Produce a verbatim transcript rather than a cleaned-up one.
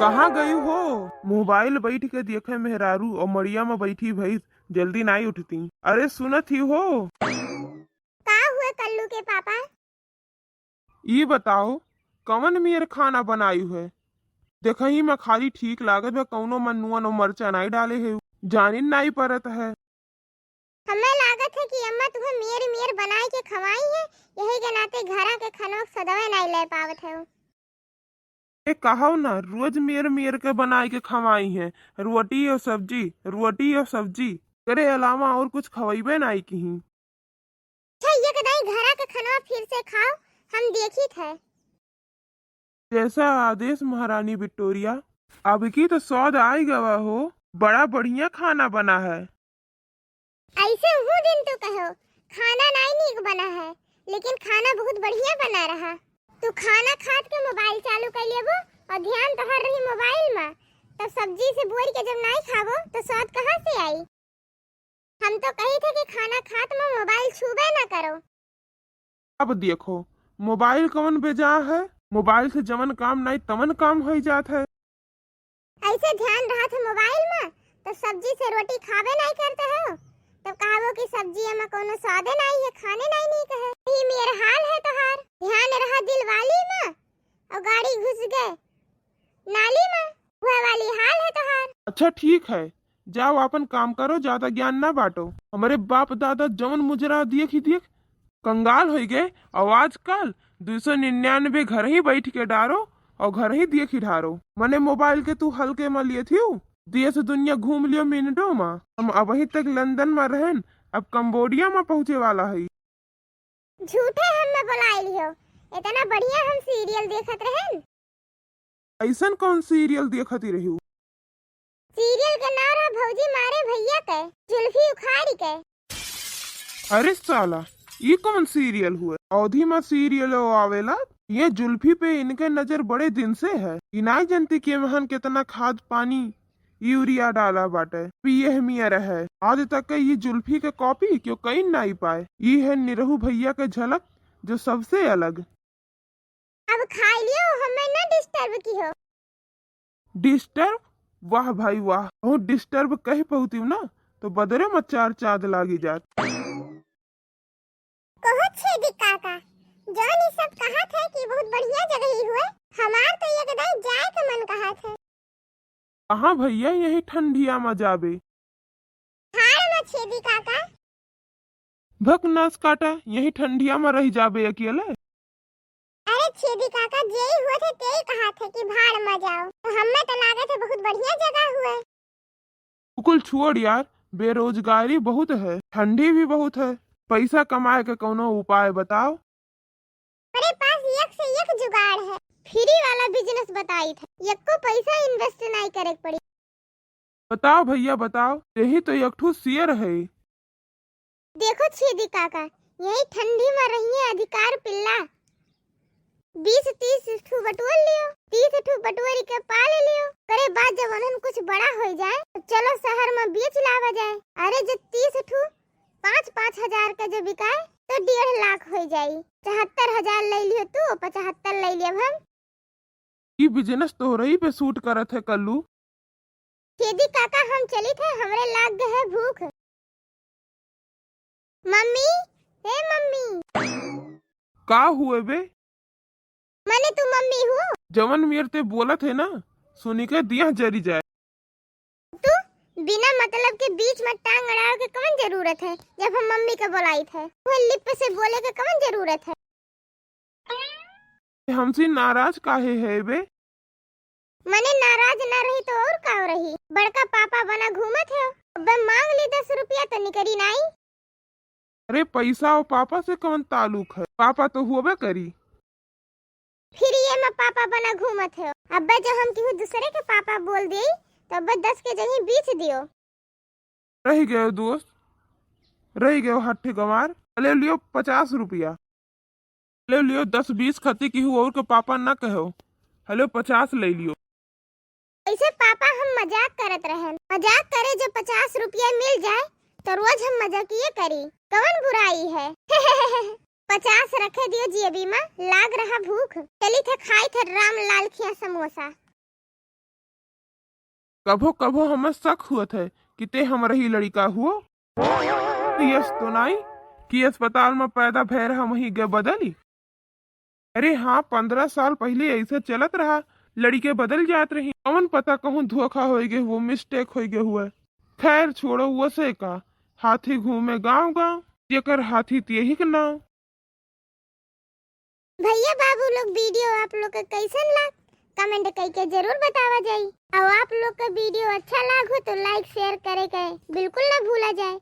कहाँ गई हो? मोबाइल बैठ के देखे मेहरारू और मड़िया में बैठी भैंस, जल्दी नाई उठती। अरे सुनत ही हो? का हुए कल्लू के पापा? ई बताओ, कवन मेर खाना बनाई है? देखही में खाली ठीक लागत बा, कौनो में नून और मरचा नाई डाले है, जानिन नाई परत है। हमें लागत है कि अम्मा तुम्हें मेर मेर बनाई के खवाई है, यही के नाते घरा के खानवा के सदवे नाई ले पावत है। ए, कहो ना, रोज मेर मेर के बनाई के खवाई है, रोटी और सब्जी, रोटी और सब्जी, एकरे अलावा और कुछ खवाइबे नाई किहीं। अच्छा, ये कदाई घरा के खनवा फिर से खाओ, हम देखित है। जैसा आदेश महारानी विक्टोरिया। अब की तो स्वाद आई गवा हो, बड़ा बढ़िया खाना बना है। ऐसे उहू दिन तू कहो, खाना नाई नीक बना है, लेकिन खाना बहुत बढ़िया बना रहा। तू खाना खात के मोबाइल चालू कर लेबो और ध्यान तोहर रही मोबाइल में, तब सब्जी से बोर के जब नाई खाबो तो स्वाद कहाँ से आई? हम तो कही थे कि खाना खात में मोबाइल छूबे ना करो। अब देखो, मोबाइल कवन बेजा है, मोबाइल से जवन काम नाई तवन काम होई जात है। ऐसे ध्यान रहत है मोबाइल में, तो सब्जी से रोटी खाबे नाई करते हो, तब कहबो कि सब्जी में कोनो स्वादे नाई है, खाने नाई नीक है। ई मेर हाल है तोहार, ध्यान रहा दिलवाली में, और गाड़ी घुस गए नाली में, वह वाली हाल है तोहार। अच्छा ठीक है, जाओ आपन काम करो, ज्यादा ज्ञान ना बांटो। हमरे बाप दादा जवन मुजरा देख ही देख कंगाल होई गए, और आजकल दो सौ निन्यानवे घर ही बैठ के डारो और घर ही देख ही ढारो। मने मोबाइल के तू हल्के में लिए थियो, देश दुनिया घूम लियो मिनटों में। हम अबही तक लंदन में रहन, अब कंबोडिया में पहुँचे वाला है। झूठे हम में बोलाइल हो, इतना बढ़िया हम सीरियल देखत रहन। ऐसन कौन सीरियल देखती रही? सीरियल के नाम रहा भौजी मारे भैया के, जुल्फी उखाड़ी के। अरे साला, ई कौन सीरियल हुए? अवधी में सीरियल आवेला, ये जुल्फी पे इनके नजर बड़े दिन से है। ई नाई जनती कि एमहन कितना खाद पानी यूरिया डाला बाटे, पिए मिया रहे। आज तक के ये जुल्फी के कॉपी क्यों कई नाई पाए। ई है निरहू भैया के झलक, जो सबसे अलग। अब खाई लियो, हमें ना डिस्टर्ब की हो। डिस्टर्ब? वाह भाई वाह, बहुत डिस्टर्ब कह पहुती ना, तो बदरे में चार चांद लागी जात। कहो छेदी काका, जौन ई सब कहत है कि बहुत बढ़िया जगह ही हुए, हमार तो एक दाई जाए के मन कहत है। कहाँ भैया, यही ठंडिया में जाबे? भाड़ में छेदी काका। भक नास काटा, यही ठंडिया में रह जाबे अकेले। अरे छेदी काका, जेई हुए थे तेई कहत है कि भाड़ में जाओ, तो हमें तो लागत है बहुत बढ़िया जगह हुए। तू कुल छोड़ यार, बेरोजगारी बहुत है, ठंडी भी बहुत है, पैसा कमाए के कौनो उपाय बताओ। हमरे पास एक से एक जुगाड़ है, फ्री वाला बिजनेस बताई था, एको पैसा इन्वेस्ट नहीं करे के पड़ी। बताओ भैया बताओ, यही तो एक ठो शेर है। देखो छेदी काका, यही ठंडी में रहिए अधिकार पिल्ला, बीस तीस ठू बटोर लियो, तीस ठू बटोरी के पाल लियो। करे बाद जब उन्हन कुछ बड़ा हो जाए, तो चलो शहर में बेच लावा जाए। अरे, जब तीस ठू पाँच पाँच हजार के जो बिकाए, तो डेढ़ लाख हो जाई। चौहत्तर हजार ले लियो तू, पचहत्तर ले लियो हम। ई बिजनेस तोहरही पे सूट करत है कल्लू। छेदी काका, हम चलित है, हमरे लाग गए है भूख। मम्मी, हे मम्मी। का हुए बे? मने तू मम्मी हो? जवन मेर ते बोलत है ना, सुनी के दिया जरी जाए। तू बिना मतलब के बीच में टांग अड़ावे के कवन जरूरत है, जब हम मम्मी के बोलाइत है? वो लिप से बोले के कवन जरूरत है? हमसे नाराज काहे है बे? मने नाराज ना रही तो और का रही? बड़का पापा बना घूमत है, अबे मांग ली दस रुपया तो निकरी नाई। अरे, पैसा और पापा से कौन ताल्लुक है? पापा तो होबे करी। फिर ये में पापा बना घूमत है, अबे जो हम केहू दूसरे के पापा बोल दे, तो अबे दस के जगह बीस दियो। रह गयो दोस्त, रह गयो हठ गंवार। ले लियो पचास रुपया, ले लियो दस बीस खती केहू और के पापा ना कहो। हेलो, पचास ले लियो। ऐसे पापा हम मजाक करत रहन, मजाक करे जो पचास रुपया मिल जाए तो रोज हम मजाकिए करी, कवन बुराई है? पचास रखे दियो जेबी में, लाग रहा भूख, चली थे खाई थे राम लाल खिया समोसा। कभो कभो हमें शक हुअत है कि ते हमरही लड़िका हुआ। यस तो नाई कि अस्पताल में पैदा भय रहा वहीं गए बदली। अरे हाँ, पन्द्रह साल पहिले ऐसे चलत रहा, लड़िके बदल जात रही। कौन पता कहूँ धोखा होइ गए हुआ, मिस्टेक होइ गए हुआ। खैर छोड़ो, वो से का, हाथी घूमे गांव गांव, जेकर हाथी तेही के नाव। भैया बाबू लोग, वीडियो आप लोग के कैसन लाग, कमेंट करके जरूर बतावा जाई। और आप लोग का वीडियो अच्छा लाग हो तो लाइक शेयर करे के बिल्कुल ना भूला जाए।